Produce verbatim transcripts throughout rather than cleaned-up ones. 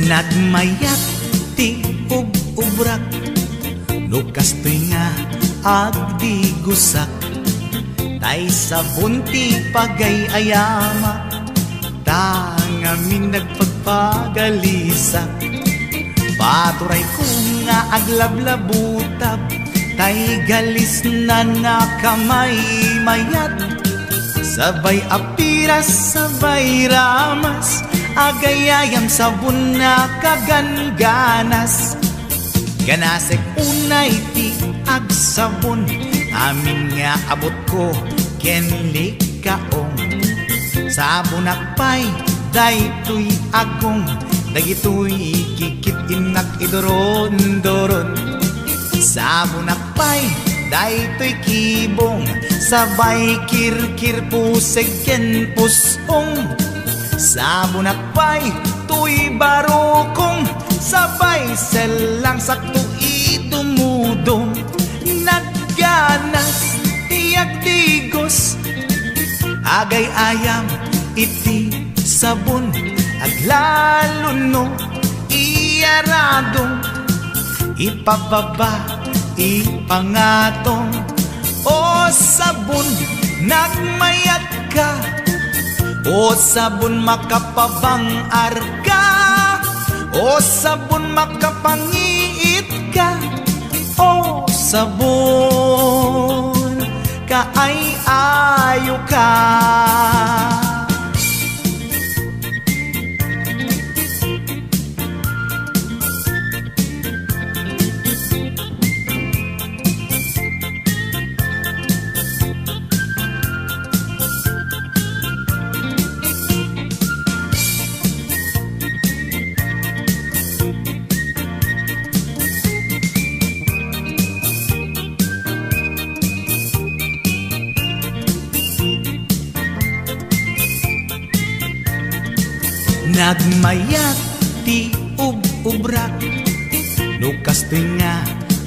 Nagmayat ti ub-ubrak, no kastoy nga agdigosak, tay sabon ti pagay-ayamak, ta ngamin nagpagpagalisak. Paturayko nga aglablabutab, tay galisna nakamaymayat. Sabay a piras, sabay ramas, agayayam sabon a kagangganas. Ganasek unay ti agsabon, amin nga abutko ken likaong. Sabonak pay daytoy agong, dagitoy kikit-innak iduron-duron. Sabonak pay daytoy kibong, sabay kirkir puseg ken pusong. Sabonak pay toy barukong, sabay sellang sakto idumudong. Nagganas ti agdigos, agay-ayam iti sabon, aglalo no iyaradong, ipababa, ipangatong. O sabon, nagmayatka. O sabon, makapabangarka. O sabon, makapangiitka. O sabon, kaay-ayoka. Nagmayat ti ub-ubrak, no kastoy nga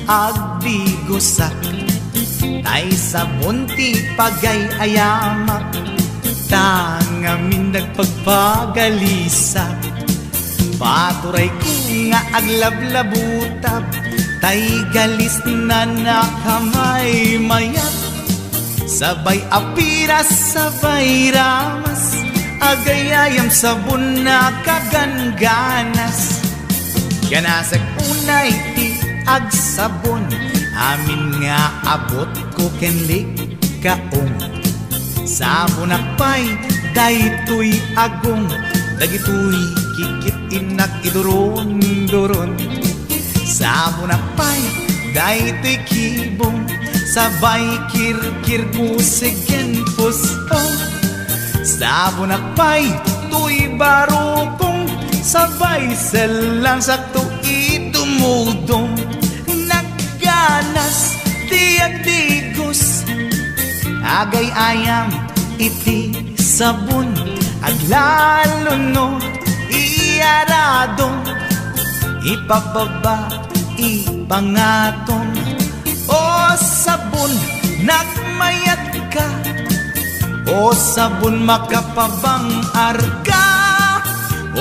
agdigosak, tay sabon ti pagay-ayamak, ta ngamin nagpagpagalisak. Paturayko nga aglablabutab, tay galisna nakamaymayat. Sabay a piras, sabay ramas, agayayam sabon a kagangganas. Ganasek unay ti agsabon, amin nga abutko ken likaong. Sabonak pay daytoy agong, dagitoy kikit-innak iduron-duron. Sabonak pay daytoy kibong, sabay kirkir puseg ken pusong. Sabonak pay toy barukong, sabay sellang sakto idumudong. Nagganas ti agdigos, agay-ayam iti sabon, aglalo no iyaradong, ipababa, ipangatong. O sabon, nagmayatka. O sabon, makapabangarka.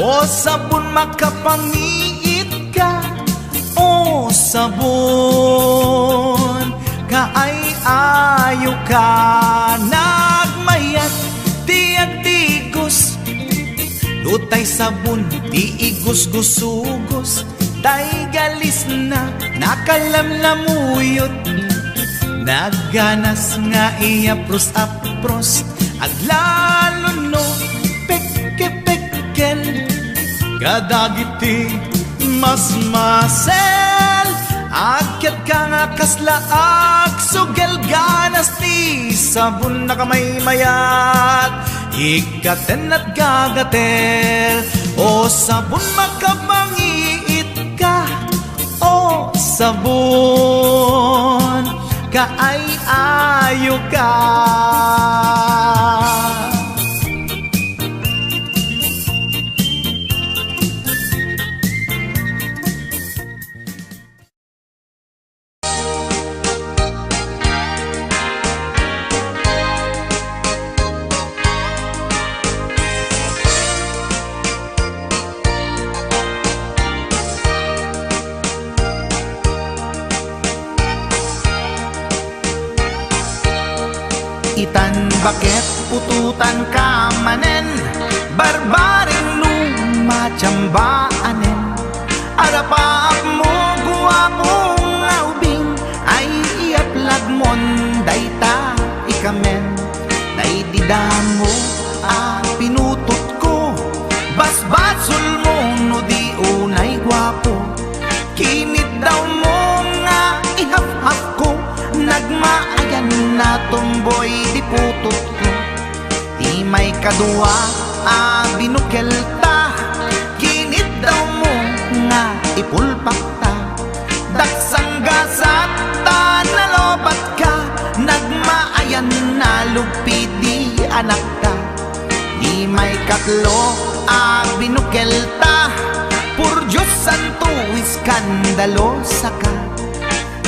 O sabon, makapangiitka. O sabon, kaay-ayoka. Nagmayat ti agdigos, no tay sabon ti igusgusugos, tay galisna nakalamlamuyot. Nagganas nga iyapros-apros, aglalo no pekke-pekkel. Kadagiti masmasel, agyatka nga kasla agsugel. Ganas ti sabon, nakamaymayat, ikkaten at gagatel. O sabon, makapangiitka. O sabon, kaay-ayoka. Itan baket putotanka manen, barbareng no matiambaanen. Arapaapmo, guapo nga ubing, ay iyaplagmon dayta ikamen. Daydi damo a pinutotko, basbasolmo no di unay guapo. Kiniddawmo nga ihafhafko, nagmaayan a tomboy di putotko. Ti maikadua a binukelta, kiniddawmo nga ipulpakta. Daksanggasat ta nalobatka, nagmaayan a lugpi di anakta. Ti maikatlo a binukelta, por Dios santo, iskandalosaka.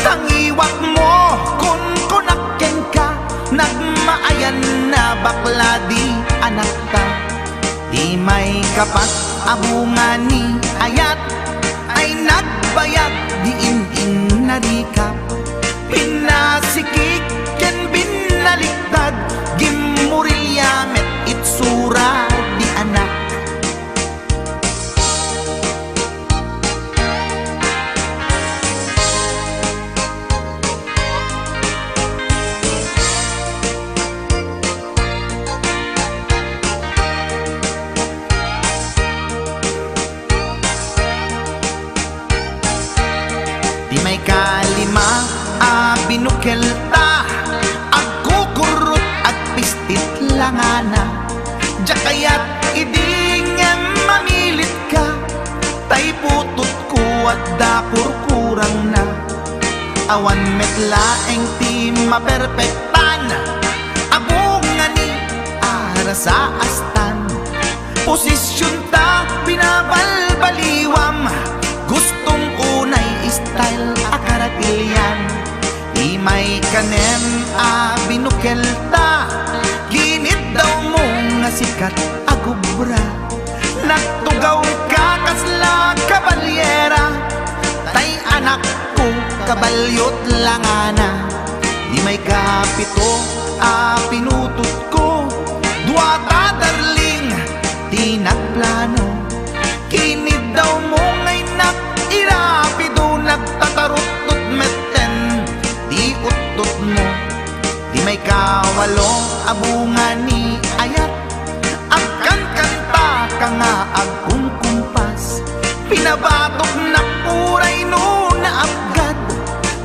Tangiwakmo, kunkunak kenka, nagmaayan a bakla di anakta. Ti maikapat a bunga ni ayat, ay nagbayag di in-innarikap. Pinasikig ken binaliktad, gimmurilya met itsura di anak. Ti maikalima a binukelta, agkukurrot, agpistit langana. Diak kayat idi ngem mamilitka, tay putotko adda kurkurangna. Awan met laeng ti maperpektan, a bunga ni arasaastan. Posisionta binabalbaliwam, gustom unay style a karatilian. Ti maikanem a binukelta, giniddawmo nga sikat a gubra. Nagtugawka kasla kabalyera, tay anakko, kabalyot langana. Ti maikapito a pinutotko, duata darling ti nagplano. Kiniddawmo nga innak irapido, nagtataruttot metten ti uttotmo. Ti maikawalo a bunga ni ayat, agkankantaka nga agkumkumpas. Pinabatoknak uray no naapgad,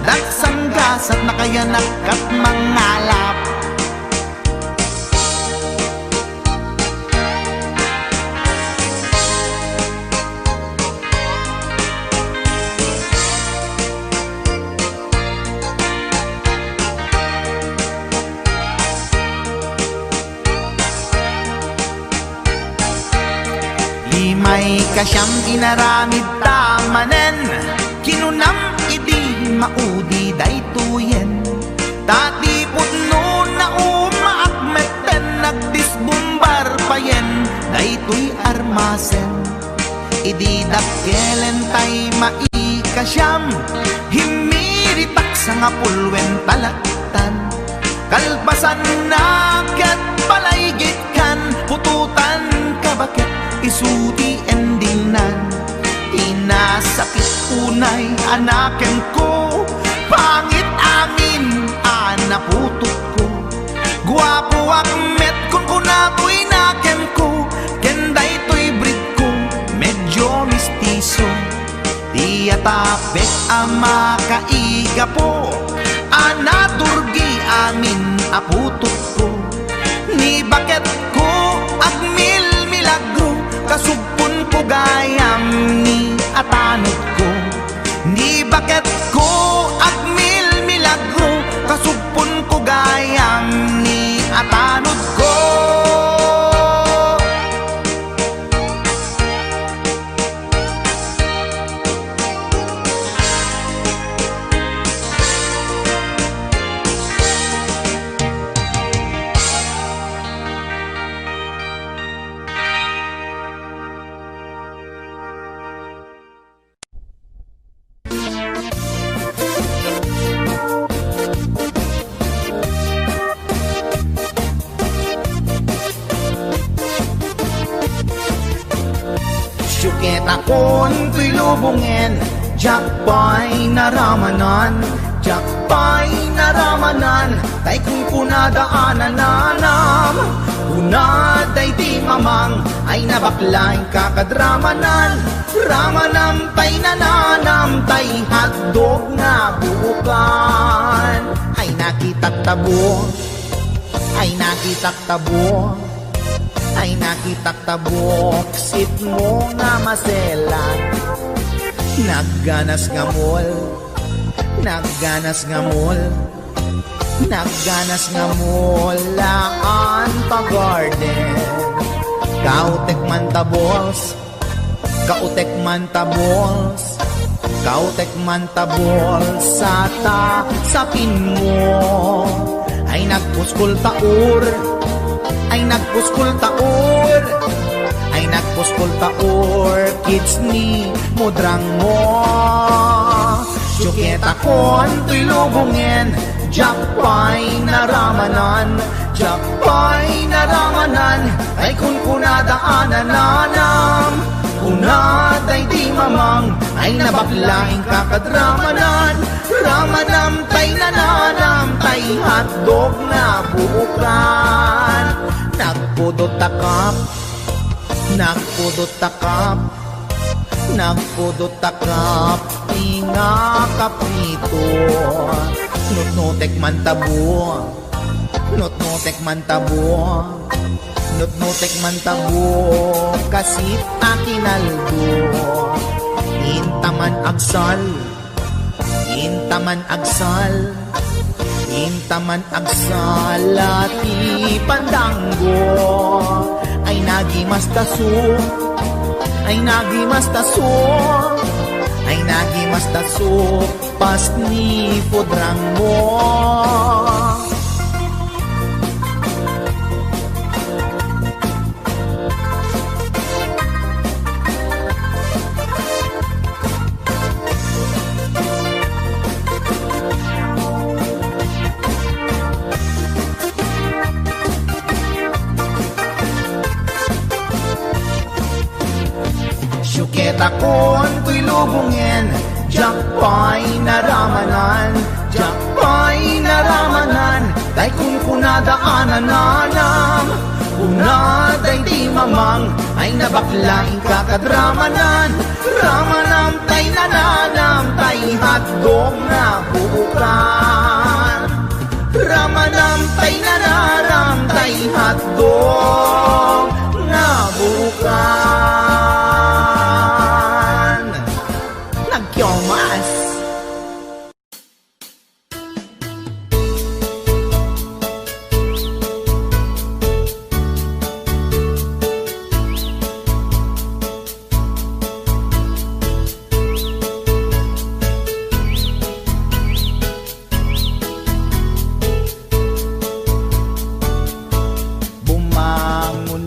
daksanggasat nakayanak kat mangalap. Ti maikasiam inaramidta manen, kinunam idi maudi daytoyen. Ta ti pudno naumaak metten, nagdisbumbar payen daytoy armasen. Idi dakkelentay maikasiam, himmiritak sangapulwen talaktan. Kalpasanna ket palaygitkan, putotanka baket isu ti endingnan. Inasakit unay a nakemko, pangit amin a naputotko. Guapoak met, kunkunatoy nakemko, ken daytoy breedko, medyo mestizo. Ti atapek a makaigapo, a naturgi amin a putotko. Ni baketko agmilmilagro, kasugponko gayam ni atanodko. Ni baketko agmilmilagro, kasugponko gayam ni atanodko. Takon toy lubongen, diak pay naramanan, diak pay naramanan, tay kunkunada a nananam. Kuna daydi mamang, ay nabakla inka kad ramanan, ramanam tay nananam, tay hotdog nga buokan. Ay nakitak tabo, ay nakitak tabo, ay nakitak ta buoksitmo nga maselan. Nagganas nga mall, nagganas nga mall, nagganas nga mall, haan pa garden. Kautek man ta balls, kautek man ta balls, kautek man ta balls, sa ta sapinmo. Ay nagpuskol ta or, ay nagpuskol ta or, ay nagpuskol ta orchids ni mudrangmo. Diak pay naramanan, diak pay naramanan, ay kunkunada a nananam. Kuna daydi mamang, ay nabakla inka kad ramanan, ramanam tay nananam, tay hotdog nga buokan. Nagpudot ta kap, nagpudot ta kap, nagpudot ta kap, ti nga kaprito. Nutnutek man ta buok, nutnutek man ta buok, nutnutek man ta buok, kasit a kinaldo. Inta man agsal, inta man agsal, inta man agsal ti pandanggo. Ay nagimas ta su, ay nagimas ta su, ay nagimas ta su, pas ni pudrangmo. Diak pay naramanan, diak pay naramanan, tay kunkunada a nananam. Kuna daydi mamang, ay nabakla inka kad ramanan, ramanam tay nananam, tay hotdog nga buokan. Ramanam tay nananam, tay hotdog nga buokan. Nagkiomas. Bumangon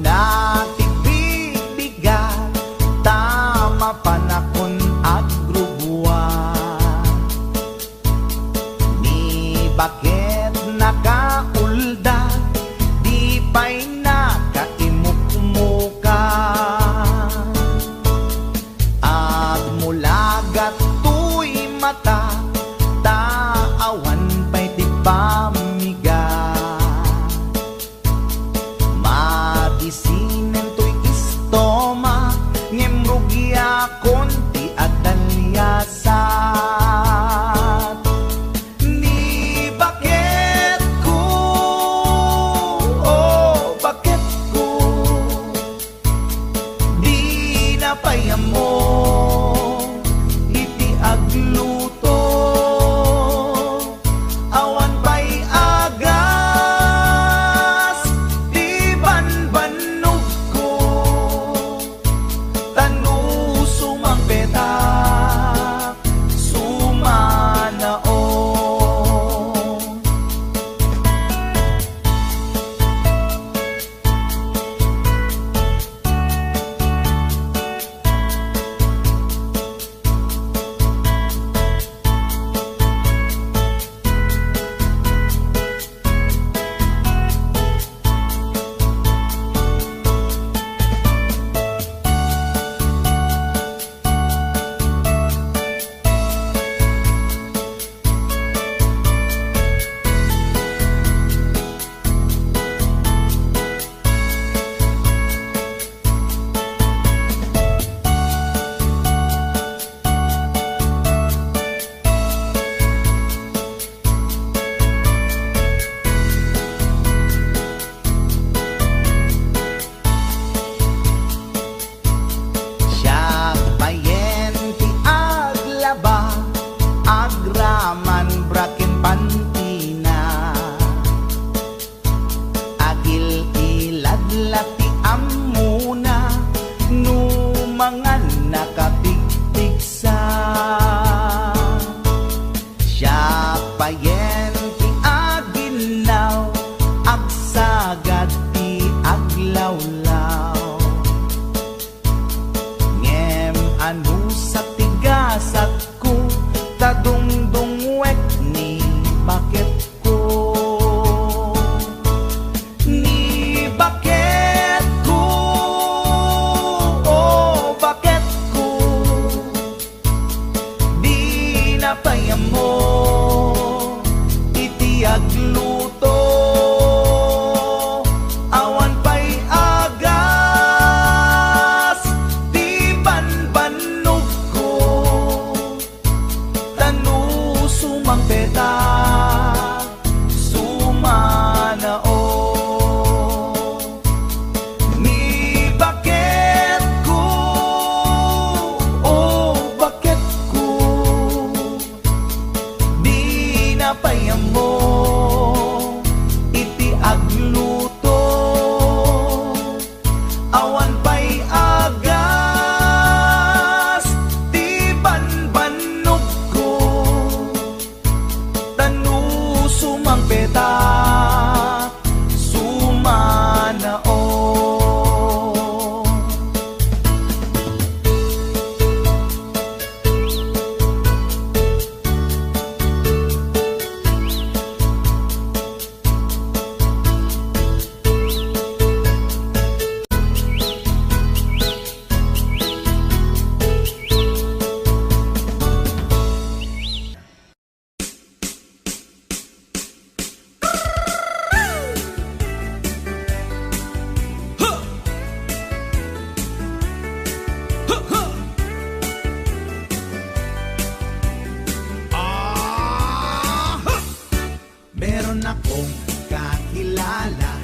Kakilala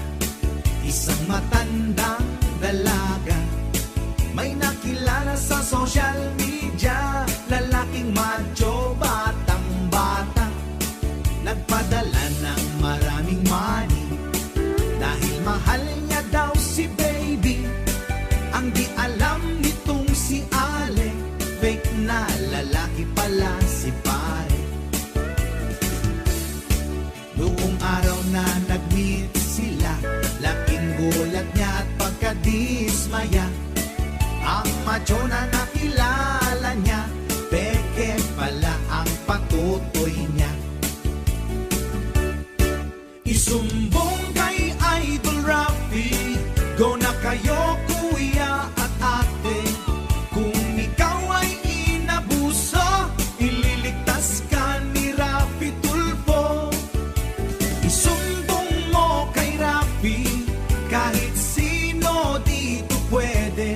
isang matandang dalaga. May nakilala sa social media, lalaking macho, batang-bata. Nagpadala ng maraming money dahil mahal niya daw si baby. Ang di alam nitong si Ale, fake na lalaki pala si pare. Noong araw na nag-meet sila, laking gulat niya at pagkadismaya. Ang macho na nakilala niya, peke pala ang patutoy niya. Isumbong kay Idol Rafi, go na kayo, kuya at ate. Kung ikaw ay inabuso, ililigtas ka ni Rafi Tulfo. Isumbong mo kay Rafi, kahit sino dito pwede.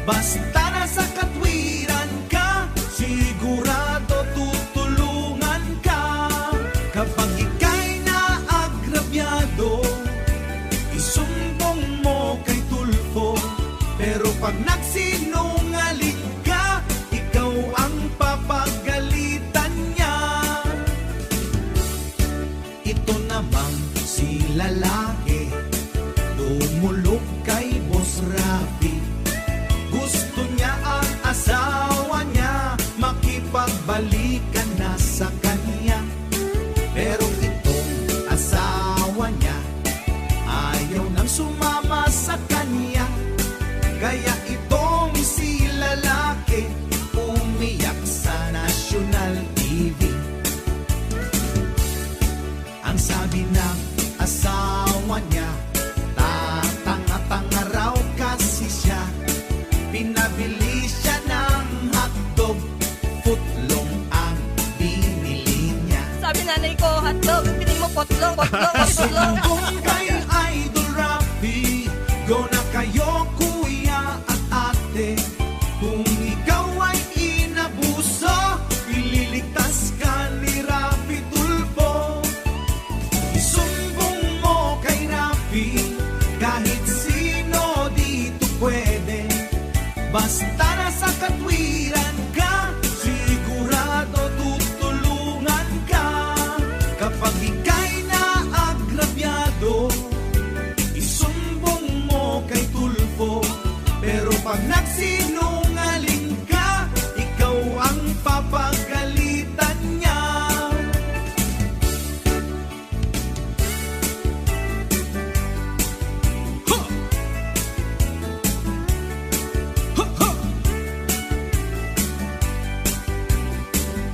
Basta nasa katwiran ka, sigurado tutulungan ka. Kapag ika'y naagrabyado, isumbong mo kay Tulfo. Pero pag nagsinungaling ka, ikaw ang papagalitan niya. Ito namang si lalaki, dumulog kay Boss Rafi. Gusto niya ang asawa niya, makipagbalikan na sa kanya. Pero itong asawa niya, ayaw nang sumama sa kanya. Kaya itong si lalaki, umiyak sa national T V. Ang sabi ng asawa niya, tatanga-tanga raw kasi siya. Pinabili siya ng hotdog, footlong ang binili niya. Sabi nanay ko, "Hotdog." Ang pinili mo, potlong, potlong, potlong. Isumbong kay Idol Rafi, go na kayo, kuya at ate. Kung ikaw ay inabuso, ililigtas ka ni Rafi Tulfo. Isumbong mo kay Rafi, kahit sino dito pwede. Basta nasa katwiran ka, sigurado tutulungan ka. Kapag ika'y naagrabyado, isumbong mo kay Tulfo. Pero pag nagsinungaling ka, ikaw ang papagalitan niya. Ha! Ha, ha!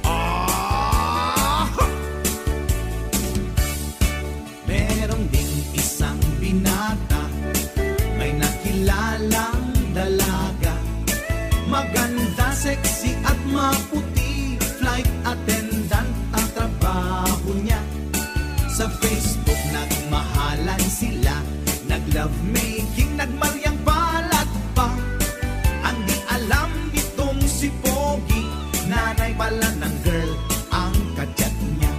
Ah, ha! Meron ding isang binata, may nakilalang dalaga. Maganda, sexy at maputi, flight attendant ang trabaho niya. Sa Facebook nagmahalan sila, nag-lovemaking, nagmaryang palad pa. Ang di alam nitong si Pogi, nanay pala ng girl ang ka-chat niya.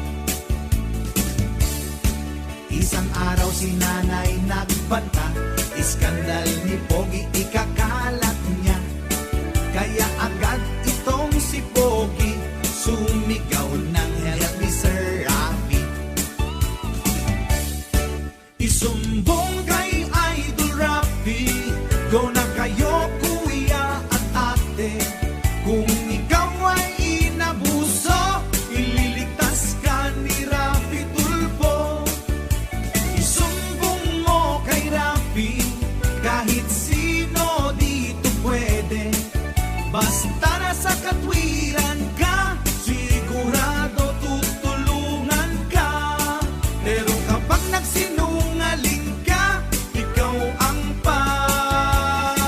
Isang araw si nanay nagbanta, iskandal ni Pogi ikakalat niya. Kaya agad itong si Pogi sumigaw ng, "Help me, Sir Rafi." Isumbong kay Idol Rafi, go na kayo, kuya at ate. Kung ikaw ay inabuso, ililigtas ka ni Rafi Tulfo. Isumbong mo kay Rafi, kahit sino dito pwede. Basta nasa katwiran ka, sigurado tutulungan ka. Pero kapag nagsinungaling ka, ikaw ang pa-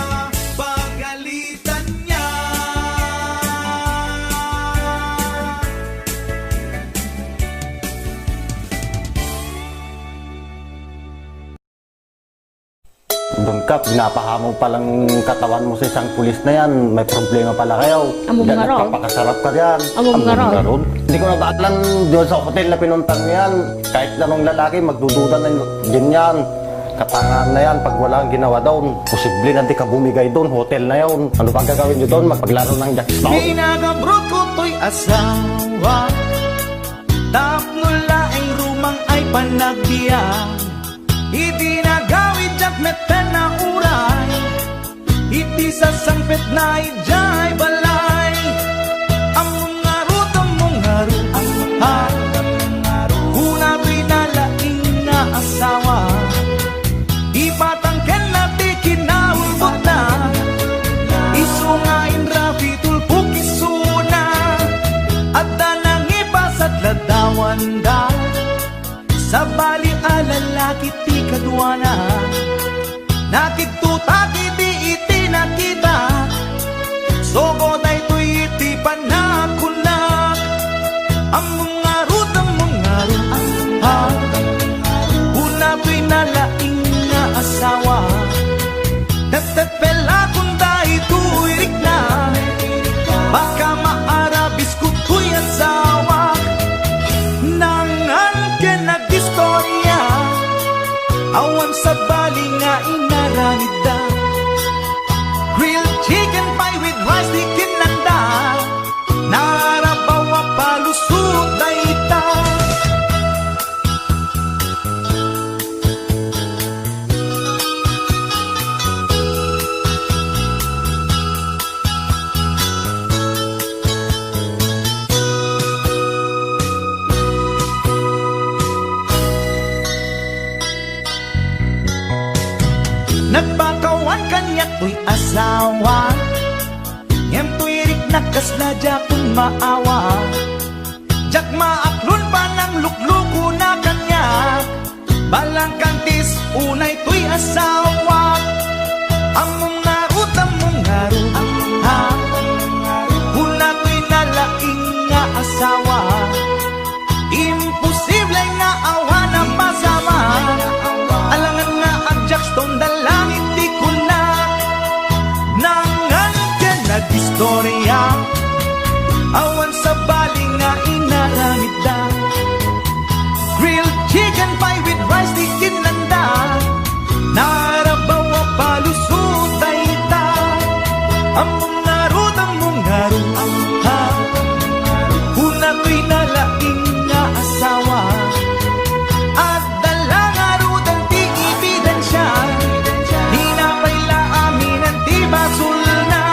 Don Cap, pinapahamog pala ang katawan mo sa isang pulis na yan. May problema pala kayo. Among Diyan ngarud. nagpapakasarap ka diyan. Among Among ngarud. ngarud. Hindi ko na ba alam doon sa hotel na pinuntan mo yan. Kahit anong lalaki, magdududa na yun. Ganyan. Katangahan na yan pag wala kang ginawa doon. Posible na di ka bumigay doon. Hotel na yun. Ano ba gagawin nyo doon? Magpaglaro ng jackstone? Pinagabrot ko to'y asawa. Tapno laeng rumang ay panagbiag. Iti nagawid diak metten a uray. Iti sasangpet na idiay balay. Ammom ngarud, ammom ngarud, ha? Kuna toy nalaing nga asawa. Ipatang kenna ti kinaulbodna. Isu nga inrabi tulpok isuna. Adda nangipasadladawanda. Sabali a lalaki ti kaduana. Nakigtutak idi iti nakita. Sogo daytoy iti panakunnak. Ammom ngarud, ammom ngarud, ha? Kuna toy nalaing nga asawa. Teptepelakon daytoy rikna. Baka maarabisko toy asawa. Nangan ken nag-istorya. Awan sabali nga inaramidda. Grilled chicken pie with rice ti kinlanda. Narabaw a palusot dayta. Nagpakawan kaniak toy asawa, ngem toy riknak kasla diakon maawa. Diak maaklon panangluklukona kaniak. Balangkantis unay toy asawa. Ammom ngarud, ammom ngarud, ha? Kuna toy nalaing nga asawa. Imposible nga awan a pasamak. Alangan nga agjackstone da langit ti kunnak. Nangan ken nag-istorya. Awan sabali nga inaramidda. Grilled chicken pie with rice ti kinlanda. Narabaw a palusot dayta. Ammom ngarud, ammom ngarud, ha? Kuna toy nalaing nga asawa. Adda la ngaruden ti ebidensia. Ni napay la aminen ti basolna.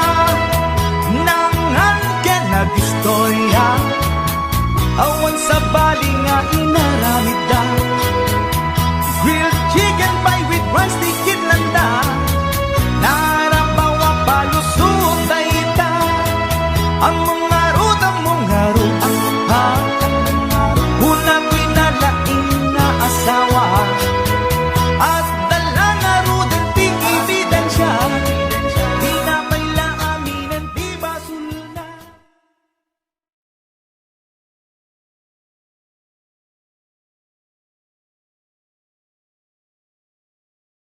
Nangan ken nag-istorya. Awan sabali nga inaramidda. Grilled chicken pie with rice ti kinlanda. Narabaw a palusot dayta. Ammom ngarud, ammom